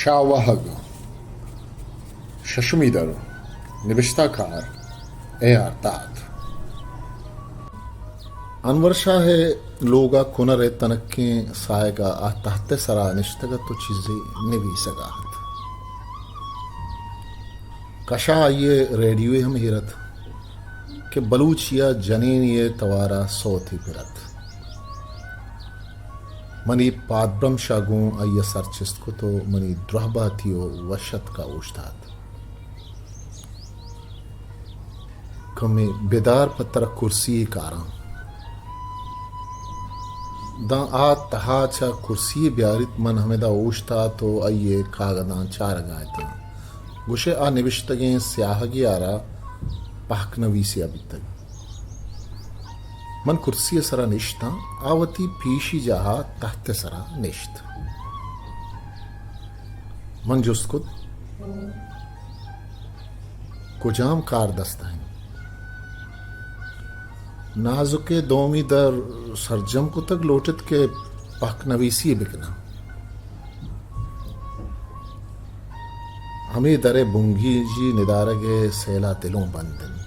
شاہ واہگ، ششمی در، نبشتہ کار اے آر داد۔ انور شاہ ءِ لوگ ءَ کنر ءِ تنکیں ساہگ ءَ آ تحت ءِ سرا نشتگ ات ءُ چیزے نبیسگ ءَ ات۔ کشا آئی ءِ ریڈیوے ہم ایر ات کہ بلوچی ءِ جنینے ءِ توار ءَ سوتے پر ات۔ من اے پادبرمش ءَ گوں آئی ءَ سر چست کت ءُ منی دراہباتی ءُ وش اتک ءَ اوشتات۔ کمے بدار، پہ ترا کرسی یے کاراں۔ داں آ تہا چہ کرسی یے بیاریت، من ہمدا اوشتات ءُ آئی ءِ کاگداں چارگ ءَ اتاں۔ گوشئے آ نبشتگیں سیاہگے ءَ را پہک نویسے ءَ بیتگ۔ من کرسی ءِ سرا نشتاں، آ وتی پیشی جاہ ءَ تحت ءِ سرا نشت۔ من جست کت، کجام کار دست ءَ انت؟ نازک ءِ دومی در سرجم کتگ، لوٹت کہ پہک نویسی بکناں۔ ہمے در ءِ بنگیجی ندارگ ءِ سیل ءَ دلوں بند انت۔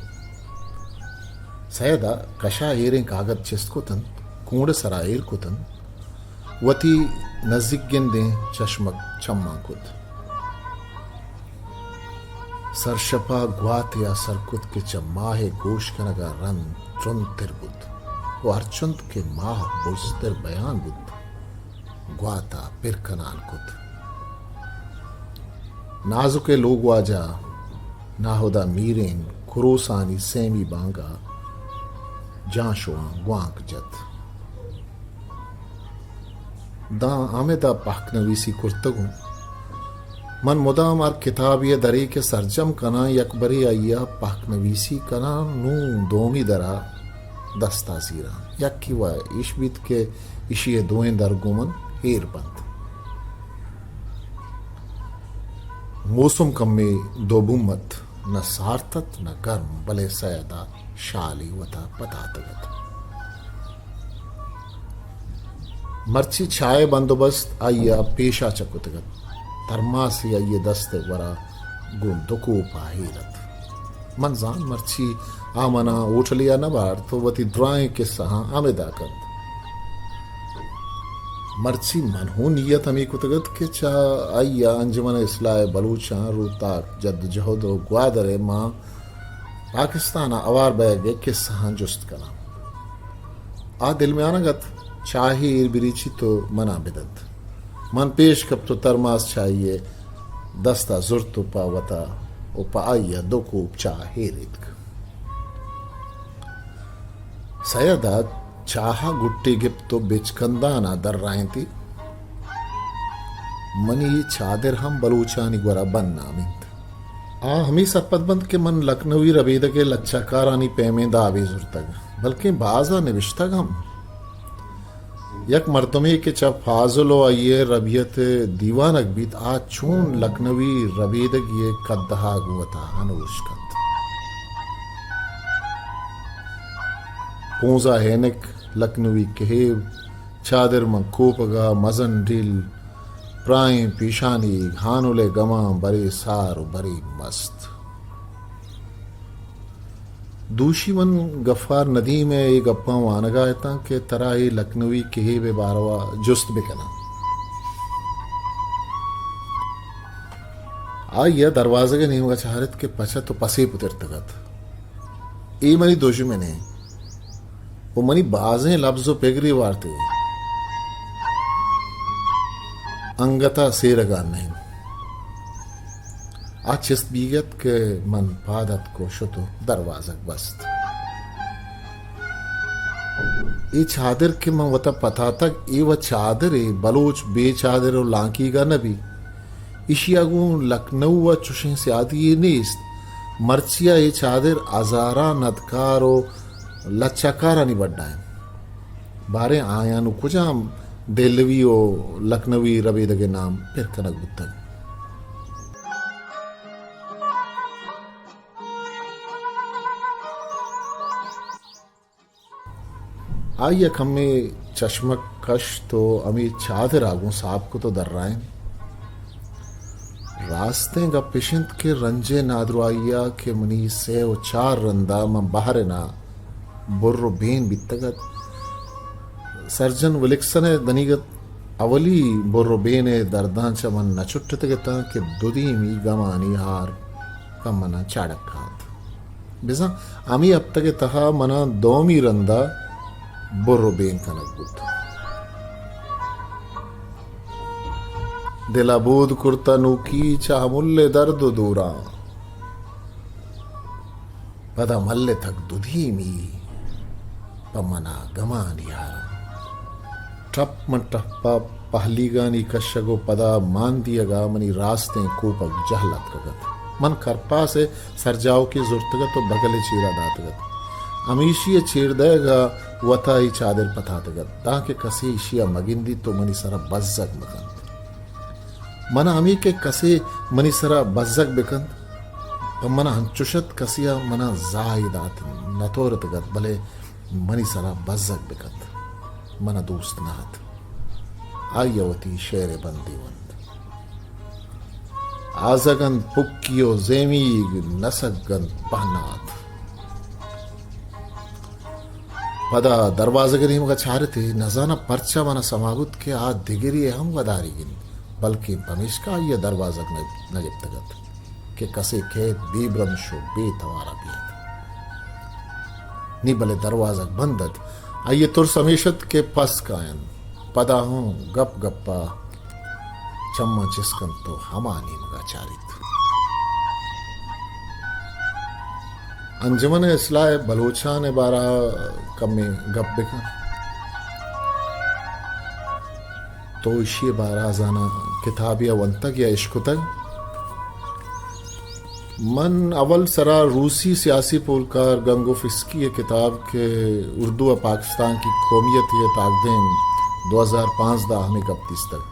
سید ءَ کش ءَ ایریں کاگد چست کت انت، کونڈ ءِ سرا ایر کت انت، وتی نزیک گندیں چشمک چماں کت۔ سرشپ ءَ گواتے ءَ سر کت کہ چہ ماہ ءِ گوش کنگ ءَ رند ترندتر بوت ءُ ہرچنت کہ ماہ برزتر بیان بوت، گوات ءَ پر کنان کت۔ نازک ءِ لوگواجہ ناہدا میریں کروسانی سیمی بانگ ءَ جانشواں گوانک جت۔ داں ہمدا پہک نویسی کرتگوں۔ من مدام ہر کتابے ءَ درے کہ سرجم کناں، یک برے آئی ءَ پہک نویسی کناں، نوں دومی در ءَ دست ءَ زیراں۔ یکے وَ ایش بیت کہ ایشی ءِ دوئیں در گوں من ایر بنت۔ موسم کمے دوبوم ات، نہ سارت ات نہ گرم، بلے سید ءَ شالے وت ءَ پتاتگ ات۔ مرچی چاہ ءِ بندوبست آئی ءَ پیش ءَ چہ کتگ ات۔ ترماسے آئی ءِ دست ءِ گورا گوں دو کوپ ءَ ایر ات۔ من زانت مرچی آ من ءَ ہوٹلے ءَ نہ بارت ءُ وتی درائیں کسہاں ہمدا کنت۔ مرچی من ہوں نیت ہمے کتگ ات کہ چہ آئی ءَ انجمن اصلاح بلوچاں روتاک جدوجہد ءُ گوادر ءِ ماں پاکستان ءَ ہوار بئیگ ءِ کسہاں جست کناں۔ آ دلمیانگ ات، چاہے ایر بریچیت ءُ من ءَ بدنت۔ من پیش کپت ءُ ترماس چاہی ءِ دست ءَ زرت ءُ پہ وت ءَ ءُ پہ آئی ءَ دو کوپ چاہ ایر ایتک۔ سید ءَ چاہ ءَ گٹے گپت ءُ بچکندان ءَ درائینتی۔ منی اے چادر ہم بلوچانی گورا بدنام انت۔ آ ہمے سرپد بنت کہ من لکھنوی ربیدگ ءِ لچہ کارانی پیمیں دابے زرتگ، بلکیں باز ءَ نبشتگ ہم۔ یک مردمے کہ چہ فاضل ءُ آئی ءِ ربیت ءِ دیوانگ بیت، آ چون لکھنوی ربیدگی ءِ کدہ ءَ گوں وت ءَ ہنوش کنت؟ پونز ءَ ہینک، لکھنوی کہیب، چادر ماں کوپگ ءَ مزن ڈیل، پراہیں پیشانیگ، ہانل ءِ گماں برے سار ءُ برے مست۔ دوشی من گفار ندیم ءِ اے گپاں وانگ ءَ اتاں کہ ترا اے لکھنوی کہیب ءِ باروا جست بکناں۔ آئی ءَ دروازگ ءِ نیمگ ءَ چارت کہ پچ ات ءُ پسے پترتگ ات۔ اے منی دژمن انت ءُ منی بازیں لبز ءُ پگرے وارتگ انت۔ انگت ءَ سیرگ ءَ نہ انت۔ آ چست بیگ ءَ ات کہ من پاد اتک ءُ شت ءُ دروازگ بست۔ اے چادر کہ من وت ءَ پتاتگ، اے وَ چادرے، بلوچ بے چادر ءُ لانکیگ ءَ نہ بیت۔ ایشی ءَ گوں لکھنؤ ءَ چشیں سیادی یے نیست۔ مرچی ءَ اے چادر ہزاراں ندکار ءُ لچہ کارانی بڈا انت۔ باریں آیاں نوں کجام دہلوی ءُ لکھنوی ربیدگ ءِ نام پر کنگ بوتگ؟ آئی ءَ کمے چشمک کشت ءُ ہمے چادر ءَ گوں ساپ کت ءُ درائینت۔ راستیں گپ اش انت کہ رنج ءِ نادراہی ءَ کہ منی سے و چار رند ءَ من بحر ءِ نہ بر و بین بیتگ ات، سرجن ولکسن ءِ دنیگت اولی بر و بین ءِ درداں چہ من نہ چٹتگ اتاں کہ دودیمی گمانی ہار پہ من ءَ چاڑکہ ات۔ بزاں ہمے ہپتگ ءِ تہا من ءَ دومی رند ءَ بر و بین کنگ بوت۔ دل ءَ بود کرتہ نوکی چہ ہمل ءِ درد و دوراں۔ پدا ملتگ دودیمی پہ من ءَ گمانی ہاراں۔ ٹپ من ٹپ ءَ پہلیگانی کشگ و پدا مان دیگ ءَ منی راستیں کوپگ جہل اتکگ ات۔ من کرپاس ءِ سرجاوکے زرتگ ات و بگل ءِ چیر ءَ داتگ ات۔ ہمیشی ءِ چیر دئیگ ءَ وت ءَ اے چادر پتاتگ ات، دانکہ کسے ایشی ءَ مہ گندیت و منی سر ءَ بزگ مہ کنت۔ من ءَ ہمے کہ کسے منی سر ءَ بزگ بہ کنت، پہ من ءَ انچش ات کسے ءَ من ءَ زاہ ئے دات نہ تورتگ ات، بلے منی سر ءَ بزگ بہ کنت، من ءَ دوست نہ ات۔ آئی ءَ وتی شعر ءِ بندے ونت۔ آزگ انت پکی و زیمیگ، نسگ انت پہنات۔ پدا دروازگ ءِ نیمگ ءَ چارت ئے، نزاناں پرچا من ءَ سما بوت کہ آ دگرے ءَ ہم وداریگ انت، بلکیں پمیشکا آئی ءَ دروازگ نہ، نہ گپتگ ات کہ کسے کئیت بے برمش و بے توار ءَ بیت۔ نی بلے دروازگ بند ات۔ آئی ءِ ترس ہمیش ات کہ پس کاینت۔ پدا ہوں گپ گپ ءَ چماں چست کنت و ہما نیمگ ءَ چاریت۔ انجمن اصلاح بلوچان ءِ بارہ ءَ کمے گپ بہ کن۔ تو ایشی ءِ بارہ ءَ زاناں کتابے ءَ ونتگ یا اشکتگ؟ من اول سرا روسی سیاسی پولکار گنگوفسکی ءِ کتاب کہ اردو ءَ پاکستان کی قومیت ءِ تاکدیم دو ہزار پانزدہ ءَ ہمے گپ دیستگ،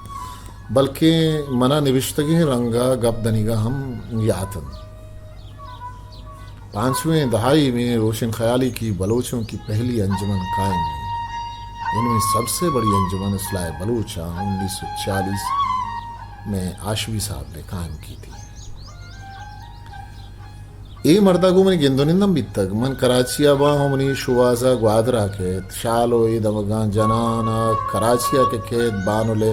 بلکیں منا نبشتگیں رنگ ءَ گپ دنیگا ہم یات انت۔ پانچویں دہائی میں روشن خیالی کی بلوچوں کی پہلی انجمن قائم ہوئی۔ ان میں سب سے بڑی انجمن اصلاح بلوچ انیس سو چالیس میں ہاشمی صاحب نے قائم کی تھی۔ اے مردا گوں منی گند و نندم بیتگ۔ من کراچی ءَ باں و منی شوہاز ءَ گوادر ءَ کیت۔ شال و اے دمگاں جنان ءَ کراچی ءَ کہ کیت، بانل ءِ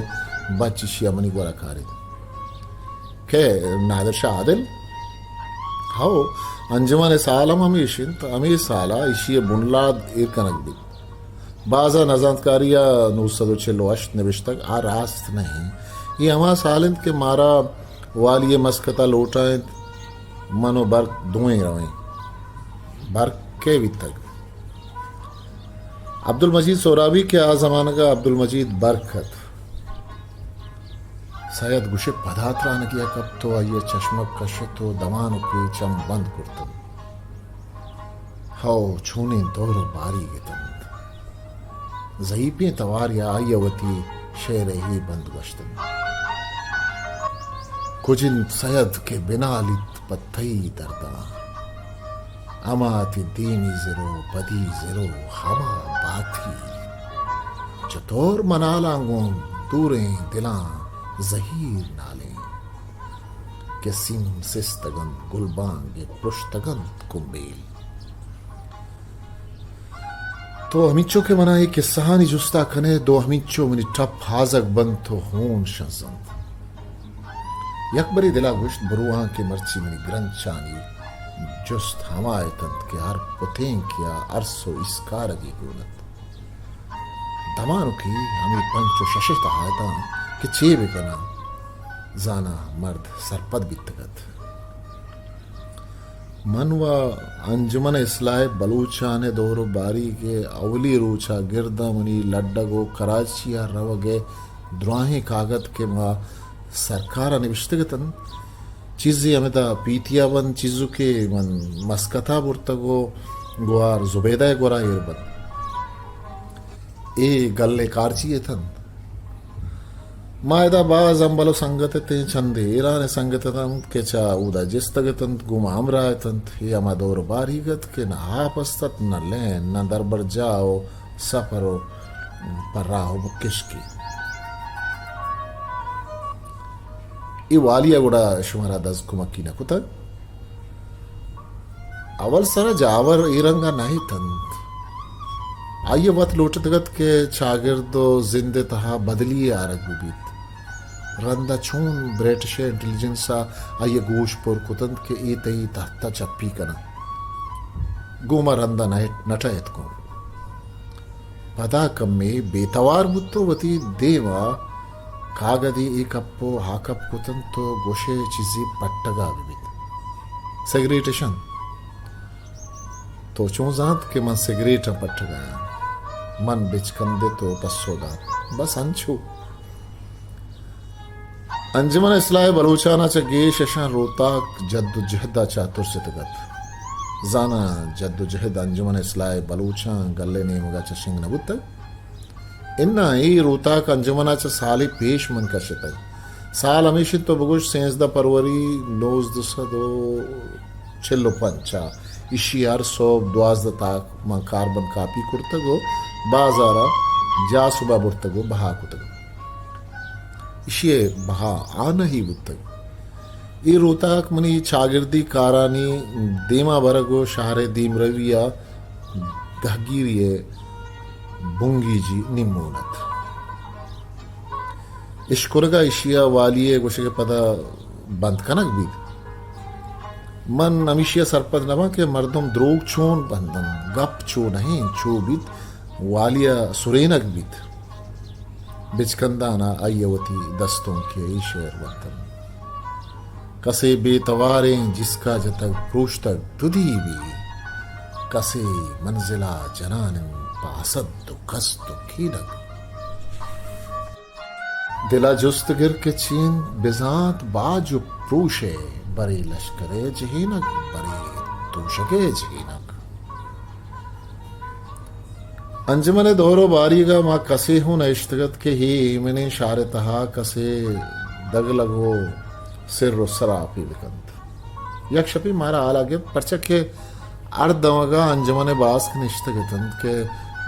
بچ ایشی ءَ منی گورا کاریت۔ کئے؟ نادر شاہ عادل؟ ہو، انجمن ءِ سال ہم ہمیش انت۔ ہمے سال ءَ ایشی ءِ بنلاد ایر کنگ بیت۔ بازا نزانتکاری ءَ نو سد و چل و ہشت نبشتگ، آ راست نہ انت۔ اے ہما سال انت کہ مارا والی ءِ مسکت ءَ لوٹائینت، من و برک دوئیں رویں۔ برک کئے بیتگ؟ عبدالمجید سہرابی کہ آ زمانگ ءَ عبدالمجید برک ات۔ سید گوشے پدا ترانگے ءَ کپت و آئی ءَ چشمگ کشت و دمانکے چم بند کرت انت۔ ہو، چونیں دور و باریگ اتنت۔ زہیپیں توارے ءَ آئی ءَ وتی شعر ءِ اے بند گوشت انت۔ کج انت سید کہ بنالیت پہ تئی درداں، ہما تئی دیمی زر و پدی زر و ہما باتی۔ چتور منالاں گوں دوریں دلاں زہیر نالیں، کہ سیم سستگ انت گلبانگ ءَ پرشتگ انت کمبیل۔ تو ہمینچو کہ منا اے کسہانی جستا کنے، دو ہمینچو منی ٹپ ہازگ بنت و ہون شنزنت۔ یک برے دلا گوشت، برواں کہ مرچی منی گرنچانی جست ہما اتنت کہ ہر پتینکے ءَ ارس و ایسکارگے گون ات۔ دمانکے ہمے پنچ و شش ءِ تہا اتاں کہ چے بکناں، زاناں مرد سرپد بیتگ ات۔ من و انجمن اصلاح بلوچان ءِ دور و باریگ ءِ اولی روچ ءَ گرد ءَ منی لڈگ و کراچی ءَ روگ ءِ دراہیں کاگد کہ ما سرکار ءَ نبشتگ اتنت، چیزے ہمدا پیتی ءَ بنت، چیزوکے من مسکت ءَ برتگ و گوار زبیدہ ءِ گورا ایر بنت۔ اے گل ءِ کارچی اتنت۔ ما ادا باز ہمبل و سنگت اتیں، چندے ایران ءِ سنگت اتنت کہ چہ اودا جستگ اتنت، گوں ما ہمراہ اتنت۔ اے ہما دور و باریگ ات کہ نہ آپ است ات، نہ لین، نہ دربرجاہ و سفر و پہ راہ و بکشکی۔ اے والی ءَ گڑا شمارا دز کمکی نہ کتگ؟ اول سرا جاور اے رنگ ءَ نہ اتنت۔ آئی ءَ وت لوٹتگ ات کہ چاگرد ءُ زند ءِ تہا بدلی یے آرگ بہ بیت۔ رند ءَ چون برٹش ءِ انٹیلیجنس ءَ آئی ءِ گوش پر کتنت کہ اے تئی تحت ءَ چپی کناں۔ گوں ما رند ءَ نہ، نہ ٹہیت گوں۔ پدا کمے بے توار بوت ءُ وتی دیم ءَ کاگدے اے کپ ءُ آ کپ کتنت ءُ گوشئے چیزے پٹگ ءَ بہ بیت۔ سگریٹ اش انت؟ تو چون زانت کہ من سگریٹ ءَ پٹگ ءَ آں؟ من بچکندت ءُ پسو دات، بس انچو۔ انجمن اصلاح بلوچان ءَ چہ گیش اشاں روتاک جد ءُ جہد ءَ چہ ترستگ ات۔ زاناں جد ءُ جہد انجمن اصلاح بلوچاں گل ءِ نیمگ ءَ چہ شنگ نہ بوتگ؟ اناں، اے روتاک انجمن ءَ چہ سالے پیش من کشتگ۔ سال ہمیش انت تو بگوش سیزدہ پروری نوزدہ سد ءُ چل ءُ پنچ ءَ ایشی ءَ ہر سہب دوازدہ تاک من کاربن کاپی کرتگ ءُ بازار ءَ جاہ سبا برتگ ءُ بہا کتگ۔ ایشی ءِ بہا آنہی بوتگ۔ اے روتاک منی چاگردی کارانی دیما برگ ءُ شہر ءِ دیمروی ءَ گہگیری ءِ بنگیجی نیمون ات۔ اشکرگ ءَ ایشی ءَ والی ءِ گوشگ ءِ پدا بند کنگ بیت۔ من ہمیشی ءَ سرپد نہ باں کہ مردم دروگ چون بندنت، گپ چو نہ انت، چو بیت والی ءَ سرینگ بیت۔ بچکندان ءَ آئی ءَ وتی دستونکی ءَ اے شعر ونتنت۔ کسے بے تواریں جسکا جتگ پروشتگ دودی بی، کسے منزلا جنان انت پہ حسد ءُ قصد ءُ کینگ۔ دلا جست گر کہ چین بزانت باج ءُ پروشے، برے لشکرے جہینگ، برے توشگے جہینگ۔ انجمن ءِ دور ءُ باریگ ءَ ما کسے ہوں نہ اشتگ ات کہ اے ایمنیں شہر ءِ تہا کسے دگلگ ءُ سر ءُ سراپے بہ کنت۔ یک شپے مارا حال ءَ گپت، پرچا کہ ہر دمگ ءَ انجمن ءِ باسک نشتگ اتنت کہ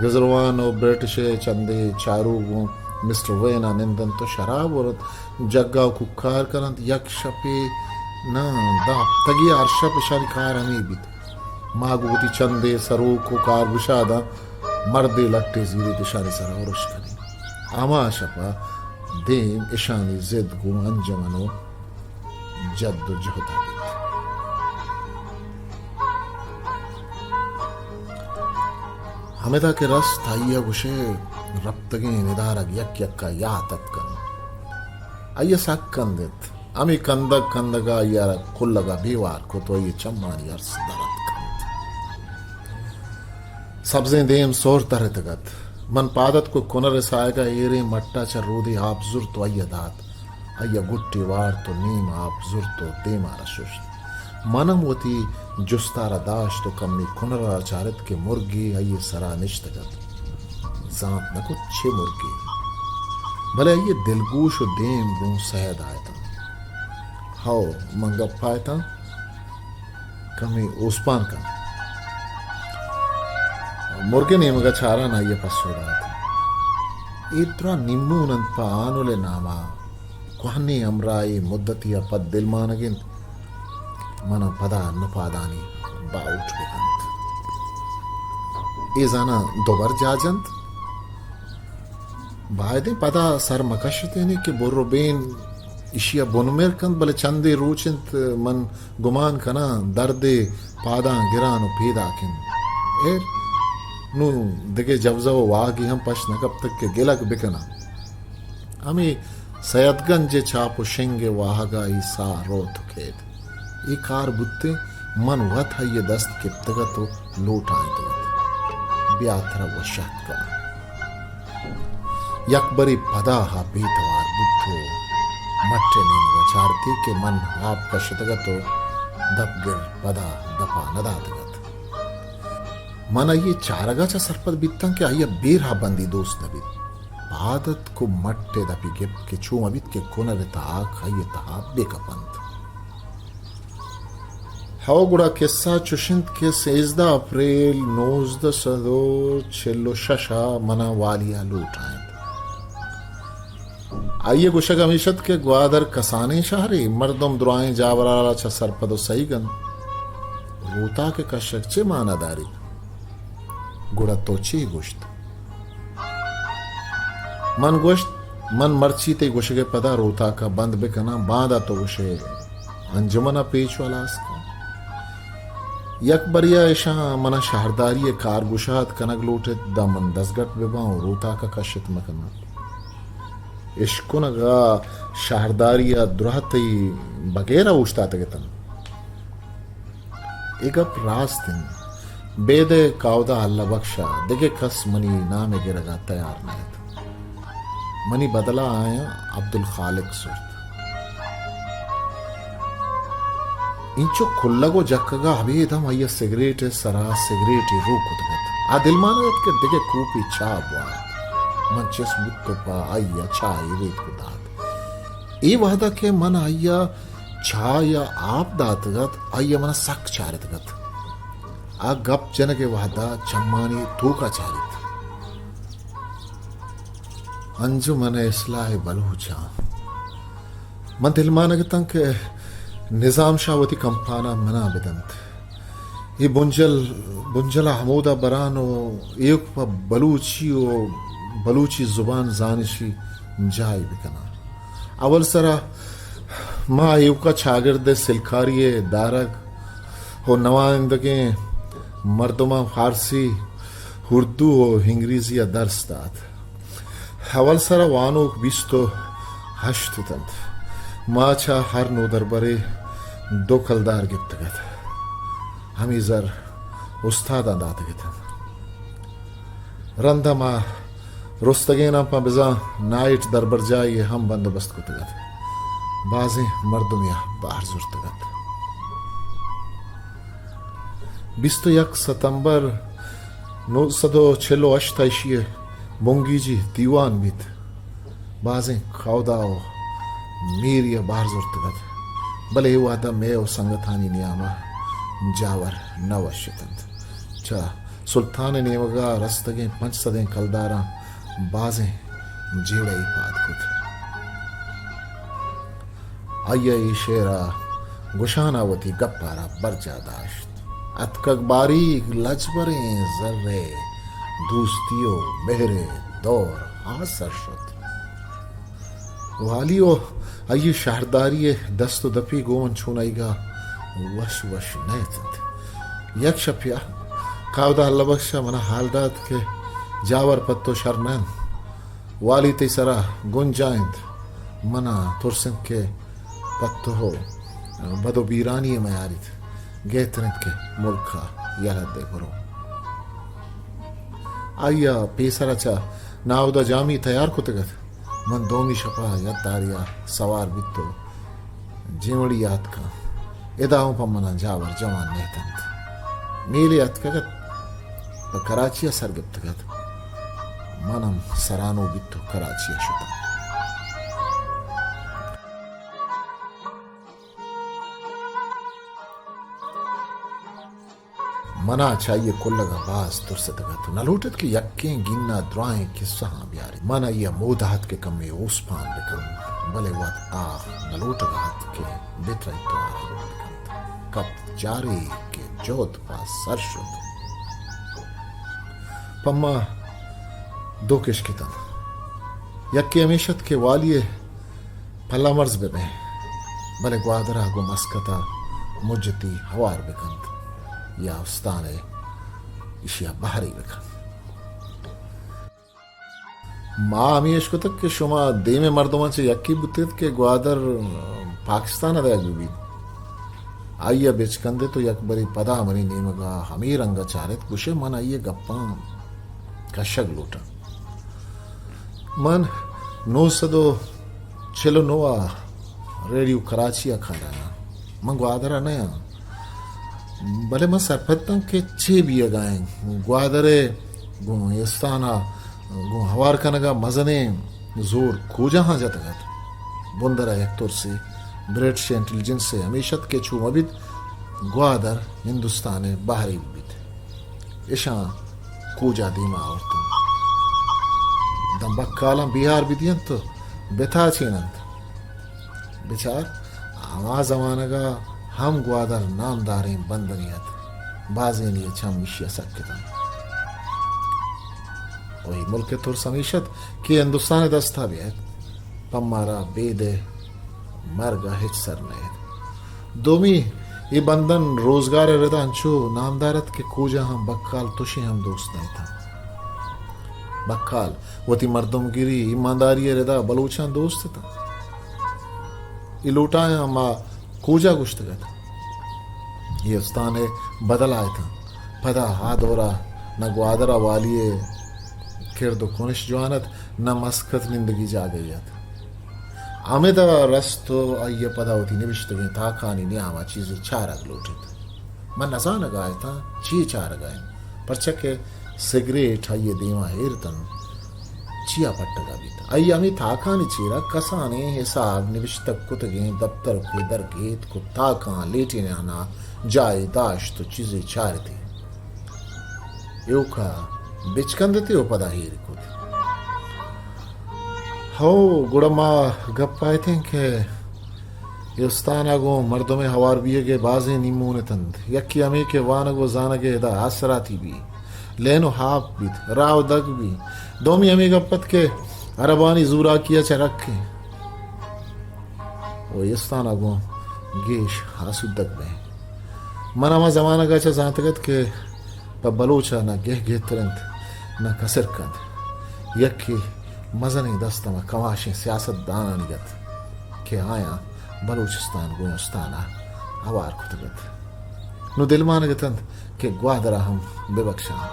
گزروان ءُ برٹش ءِ چندے چاروک گوں مسٹر وین ءَ نند انت ءُ شراب ورنت، جگا ءُ کوکار کننت۔ یک شپے ناں، داں ہپتگے ءَ ہر شپ اشانی کار ہمے بیت۔ ما گوں وتی چندے سروک ءُ کارگشاداں مردے لٹے زیریت اشانی سرا ارش کنیں۔ ہما شپ ءَ دیم اشانی زد گوں انجمن ءُ جد ءُ جہد ءَ بیت۔ ہمدا کہ رست آئی ءَ گوشئے رپتگیں ندارگ یک یک ءَ یات اتکن۔ آئی ءَ سک کندت۔ ہمے کندگ کندگ ءَ آئی ءَ را کلگ ءَ بے وار کت ءُ آئی ءِ چمانی ارس در اتکنت۔ سبزیں دیم سہر ترتگ ات۔ من پاد اتک ءُ کنر ءِ ساہگ ءَ ایریں مٹ ءَ چہ رودے آپ زرت ءُ آئی ءَ دات۔ آئی ءَ گٹے وارت ءُ نیم آپ زرت ءُ دیم ءَ را ششت۔ من ہم وتی جست ءَ را داشت ءُ کمے کنر ءَ را چارت کہ مرگے آئی ءِ سرا نشتگ ات۔ زانت نہ کت چے مرگے، بلے آئی ءِ دلگوش ءُ دیم گوں سید ءَ اتنت۔ ہئو، من گپ ءَ اتاں، کمے اوسپان کن۔ مرگ ءِ نیمگ ءَ چاران آئی ءَ پسو دات، اے درا نیمون انت پہ آنل ءِ نام ءَ۔ کوہنیں ہمراہے مدتے ءَ پد دلمانگ انت، من ءَ پدا نپادانی باہوٹ بہ کنت۔ اے زاناں دوبر جاجنت، بائدیں پدا سر مہ کشتینے کہ بر ءُ بین ایشی ءَ بن مر کنت، بلے چندے روچ انت من گمان کناں دردے پاداں گران ءُ پیداک انت۔ ایر، نوں دگہ جوزہ ءُ واہگے ہم پشت نہ کپتگ کہ گلگ بہ کناں۔ ہمے سید گنج ءِ چاپ ءُ شنگ ءِ واہگ ءَ اے ساہ روت ءُ کیت۔ اے کار بوتیں، من وت آئی ءِ دست کپتگ ات ءُ لوٹائینتگ ات، بیا ترا وش اتک کناں۔ یک برے پدا آ بے توار بوت ءُ مٹ ءِ نیمگ ءَ چارتی کہ من آپ کشتگ ات ءُ دپ گر پدا دپ ءَ نہ داتگ ات۔ من آئی ءِ چارگ ءَ چہ سرپد بیتاں کہ آئی ءَ بے رہبندی دوست نہ بیت۔ پاد اتک ءُ مٹ ءِ دپی گپت کہ چو مہ بیت کہ کنر ءِ تاک آئی ءِ تہا بہ کپنت۔ ہئو، گڑا کسہ چش انت کہ سیزدہ اپریل نوزدہ سد ءُ چل ءُ شش ءَ من ءَ والی ءَ لوٹائینت۔ آئی ءِ گوشگ ہمیش ات کہ گوادر کسانیں شہرے، مردم درائیں جاورارا چہ سرپد و سہیگ انت۔ روتاک ءِ کشگ چے مانا داریت؟ گڑا تو چے گوشت؟ من گوشت، من مرچی تئی گوشگ ءِ پدا روتاک ءَ بند بکناں، باندا تو گوشئے انجمن ءَ پیچ و ہلاس کن۔ یک بریا اشاں منا شہرداری ءِ کار گشاد کنگ لوٹت، داں من دزگٹ بباں و روتاک ءَ کشت مکناں۔ اشکنگ ءَ شہرداری ءَ دراہ تئی بگیر ءَ اوشتاتگ اتنت۔ اے گپ راست انت۔ بید ءَ کاودا اللہ بخش ءَ دگہ کس منی نام ءِ گرگ ءَ تیار نہ ات۔ منی بدل ءَ آیاں عبدالخالق زرت۔ اینچو کلگ و جکگ ءَ ابید ہم آئی ءَ سگریٹ ءِ سرا سگریٹے رو کتگ ات۔ آ دلمانگ ات کہ دگہ کوپے چاہ بوارت۔ من چست بوت و پہ آئی ءَ چاہے ریتک و دات۔ اے وہد ءَ کہ من آئی ءَ چاہ یا آپ داتگ ات، آئی ءَ من ءَ سک چارتگ ات۔ آ گپ جنگ ءِ وہد ءَ چمانی توک ءَ چاریت۔ انجمن اصلاح بلوچاں۔ من دلمانگ اتاں کہ نظام شاہ وتی کمپاناں منا بدنت۔ اے بنجل، بنجل ءَ ہمودا بران و ایوک پہ بلوچی و بلوچی زبان زانشی جاہے بکناں۔ اول سرا ما ایوکا چاگرد ءِ سلکاری ءِ دارگ و نوانندگیں مردماں فارسی، اردو و انگریزی ءَ درس دات۔ اول سرا وانوک بیست و ہشت اتنت۔ ما چہ ہر نودربرے دو کلدار گپتگ ات۔ ہمے زر استاداں داتگ اتنت۔ رندا ما رستگیناں پہ بزاں نائٹ دربرجاہی ءِ ہم بندوبست کتگ ات۔ بازیں مردمے ءَ بہر زرتگ ات۔ بیست و یک ستمبر نو سد و چل و ہشت ءَ ایشی ءِ بنگیجی دیوان بیت۔ بازیں کاودا و میری ءَ بہر زرتگ ات، بلے اے وہد ءَ مئے و سنگتانی نیام ءَ جاور نہ وش اتنت۔ چہ سلطان ءِ نیمگ ءَ رستگیں پنچ سدیں کلداراں بازیں جیڑہ ئے پاد کت۔ آئی ءَ اے شعر ءَ گشان ءَ وتی گپ ءَ را برجاہ داشت۔ اتکگ باریگ لجبریں زر ءِ دوستی و مہر ءِ دور ہاسر شت۔ والی و آئی ءِ شہرداری ءِ دست و دپی گوں من چونائیگا وش وش نہ اتنت۔ یک شپے ءَ کاودا اللہ بخش ءَ منا حال دات کہ جاور پہ تو شر نہ انت۔ والی تئی سرا گنجا انت۔ منا ترس انت کہ پہ تو بد و بیرانی ءَ میاریت۔ گہتر انت کہ ملک ءَ یلہ دئے برو۔ آئی ءَ پیسرا چہ ناہدا جامی تیار کتگ ات۔ من دومی شپ ءَ یک دارے ءَ سوار بیت و جیوڑی ءَ اتکاں۔ ادا اوں پہ من ءَ جاور جوان نہ اتنت۔ میلے اتکگ ات، پہ کراچی ءَ سر گپتگ ات۔ من ہم سرانو بیت و کراچی ءَ شتاں۔ منا چہ آئی ءِ کلگ ءَ باز ترستگ ات۔ نہ لوٹت کہ یکیں گین ءَ دراہیں کسہاں بیاریت۔ من آئی ءَ مود ءَ ات کہ کمے اوسپان بہ کنت، بلے وت آ نہ لوٹگ ءَ ات کہ بہ ترئیت و آرام بہ کنت۔ کپت چارے کہ جہد پہ سر شت۔ پہ ما دو کشک اتنت۔ یکے ہمیش ات کہ والی ءِ پلہ مرز بہ بیں، بلے گوادر ءَ گوں مسقط ءَ مجتی ہوار بہ کنت یا استان ءَ ایشی ءَ بہرے بہ کنت۔ ما ہمے اشکتگ کہ شما دیمے مردماں چہ یکے بوتیت کہ گوادر پاکستان ءَ دئیگ بہ بیت۔ آئی ءَ بچکندت و یک برے پدا منی نیمگ ءَ ہمے رنگ ءَ چارت، گوشئے من آئی ءِ گپاں کشگ لوٹاں۔ من نو سد و چل و نو ءَ ریڈیو کراچی ءَ کار ءَ آں۔ من گوادر ءَ نہ آں، بلے من سرپد آں کہ چے بیئگ ءَ انت۔ گوادر ءِ گوں استان ءَ گوں ہوار کنگ ءَ مزنیں زور کوجاہاں جتگ ات؟ بندر ءَ یک ترسے برٹش انٹیلیجنس ءِ ہمیش ات کہ چو مہ بیت گوادر ہندوستان ءِ بہرے بہ بیت۔ اشاں کوجا دیما آورت انت؟ داں بکالاں بیہار بدینت و بتاچین انت۔ بچار، ہما زمانگ ء ہم گوادر نامداریں بندنے ات، بازینے ء چم ایشی ء سک اتنت۔ و اے ملک ء ترس ہمیش ات کہ ہندوستان ء دست ء بیایت، پہ مارا بید ء مرگ ء ہچ سر نہ ات۔ دومی، اے بندن روزگار ء ردا انچو نامدار ات کہ کوجا ہم بکال تشے ہم دوست نہ اتاں۔ بکال وتی مردمگری، ایمانداری ء ردا بلوچاں دوست اتاں۔ اے لوٹایاں ما کوجا گوشتگ ات؟ اے استان ء بدل آیتاں۔ پدا آ دورا نہ گوادر ء والی ء کرد و کنش جوان ات، نہ مسکت نندگی جاگہے ات۔ ہمدا رست و آئی ء پدا وتی نبشتگیں تاکانی نیام ء چیزے چارگ لوٹیت۔ من نزانگ ء اتاں چی چارگ ء انت، پرچا کہ سگریٹ آئی ء دیما ایر اتنت، چیا پٹگ ء بیت۔ آئی ء ہمے تاکانی چیر ء کسانیں حساب نبشتگ کتگیں دپترکے در گیتک و تاکاں لیٹینان ء جاہے داشت و چیزے چارتی۔ ایوکا بچکندتی و پدا ایر کت۔ ہو، گڑا ما گپ ء اتیں کہ اے استان ء گوں مردم ء ہوار بیگ ء بازیں نیمون اتنت۔ یکے ہمے کہ وانگ و زانگ ء ادا آسراتی بی، لین و ہاپ بیت، راہ و دگ بی۔ دومی ہمے گپ ات کہ عربانی زوراکی ء چہ رکیں و اے استان ء گوں گیش آسودگ بیں۔ من ہما زمانگ ء چہ زانتگ ات کہ پہ بلوچ ء نہ گہگہتر انت، نہ کسرک انت۔ یکے مزنیں دست ہما کماشیں سیاست دانانی ات کہ آیاں بلوچستان گوں استان ء ہوار کتگ ات۔ نوں دلمانگ اتنت کہ گوادر ء ہم بہ بکشاں۔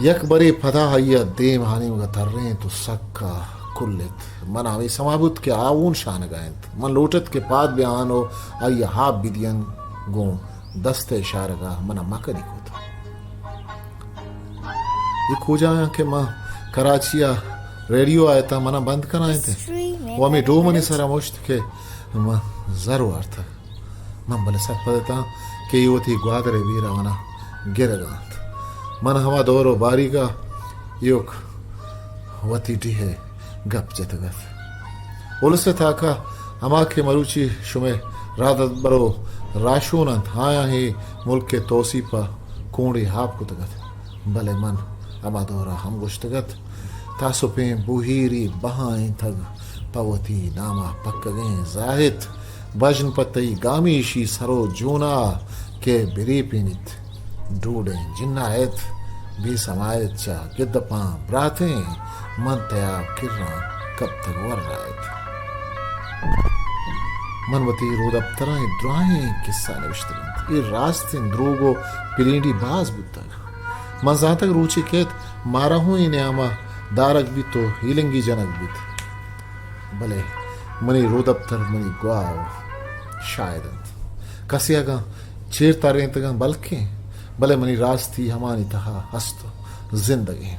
یک برے پدا آئی ء دیم آنیمگ ء ترینت و سک ء کلت۔ من ء ہمے سما بوت کہ آ اون شانگ ء انت۔ من لوٹت کہ پاد بیان و آئی ء ہاپ بدیان، گوں دست ء اشارگ ء من ء مکنی کت۔ اے کجایاں کہ من کراچی ء ریڈیو ء اتاں، من ء بند کنائینت و ہمے ڈومنی سر ء مشت کہ من زر وارتگ۔ من بلے سرپد اتاں کہ اے وتی گوادر ء بیرا من ء گرگ ء انت۔ من ہما دور و باریگ ء ایوک وتی ڈیھ ء گپ جتگ ات۔ الس ء تاک ء ہما کہ مروچی شمئے راہدبر و راہشون انت، آیاں اے ملک ء توسیپ ء کونڈے آپ کتگ ات، بلے من ہما دور ء ہم گوشتگ ات، تاسپیں بوہیری بہائینتگ پہ وتی نام ء پکگیں زاہت، بژن پہ تئی گامیشی سر و جونا کہ بریپینیت۔ ڈوڈیں جنا ات، بے سما ات چہ گدپاں براتیں، من تیا کرا کپتگ ورا ات۔ من وتی رودپتراں اے دراہیں کسہ نوشتگ انت۔ اے راستیں دروگ و پلینڈی باز بوتگ۔ من زانتگ روچے کیت مارا ہوں اے نیاما دارگ بیت و ہیلنگی جنگ بیت۔ بلے منی رودپتر منی گواہ و شاہد انت۔ کسے اگاں چیر ترینتگاں بلکیں، بلے منی راستی ہمانی تہا ہست و زندگیں۔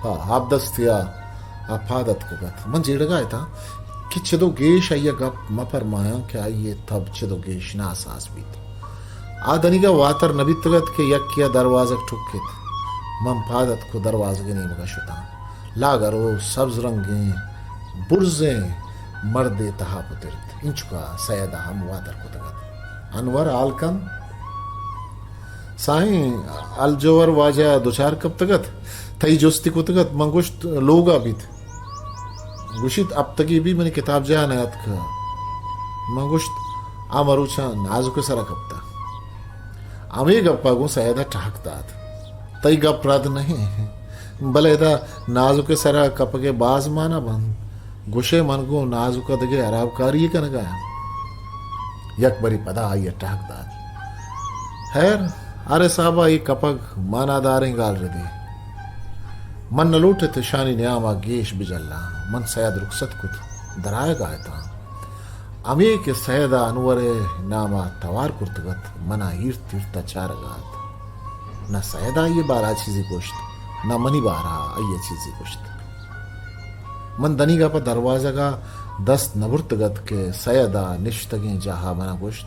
پہ آبدستی ء آ پاد اتکگ ات۔ من جیڑگا اتاں کہ چدو گیش آئی ء گپ مہ پرمایاں کہ آئی ء تب چدو گیش ناساز بیت۔ آ دنیگا واتر نہ بیتگ ات کہ یکے ء دروازگ ٹکت۔ من پاد اتک و دروازگ ء نیمگا شتاں۔ لاگر و سبز رنگیں برزیں مردے تہا پترت۔ انچکا سید ء ہم واتر کتگ ات۔ انور، حال کن۔ سائیں، الجوہر واجہ دچار کپتگ ات، تئی جستی کتگ ات۔ من گوشت، لوگا بیت۔ گوشیت، ہپتگے بی منی کتابجاہ نیاتک۔ من گوشت، آ مروچاں نازک ء سرا کپتہ۔ ہمے گپا گوں سید ء ٹہک دات۔ تئی گپ رد نہ انت، بلے ادا نازک ء سرا کپگ ء باز مانا بنت۔ گوشئے من گوں نازک ء دگہ ہرابکاری یے کنگ ء آں۔ یک برے پدا آئی ء ٹہک دات۔ ہیر، ہر حساب ء اے کپگ ماناداریں گالردے۔ من نہ لوٹت اشانی نیام ء گیش بجلاں۔ من سید رخصت کت، درآیگ ء اتاں۔ ہمے کہ سید ء انور ء نام ء توار کرتگ ات، من ء ایرت ایرت ء چارگ ء ات۔ نہ سید ء آئی ء بارہ ء چیزے گوشت، نہ منی بارہ ء آئی ء چیزے گوشت۔ من دنیگا پہ دروازگ ء دست نہ برتگ ات کہ سید ء نشتگیں جاہ ء من ء گوشت،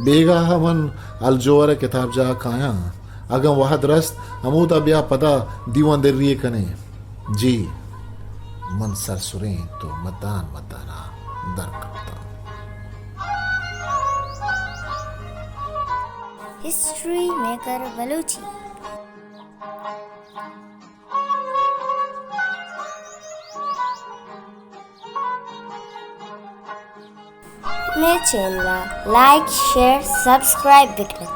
بیگاہ ء من الجوہر ء کتابجاہ ء کایاں، اگاں وہد رست، ہمودا بیا پدا دیوان دری کنیں۔ جی، من سرسریں تو مدان مدانا در کپتاں۔ History maker Balochi. مئے چینل ءَ لائک، شیئر، سبسکرائب بکن ات۔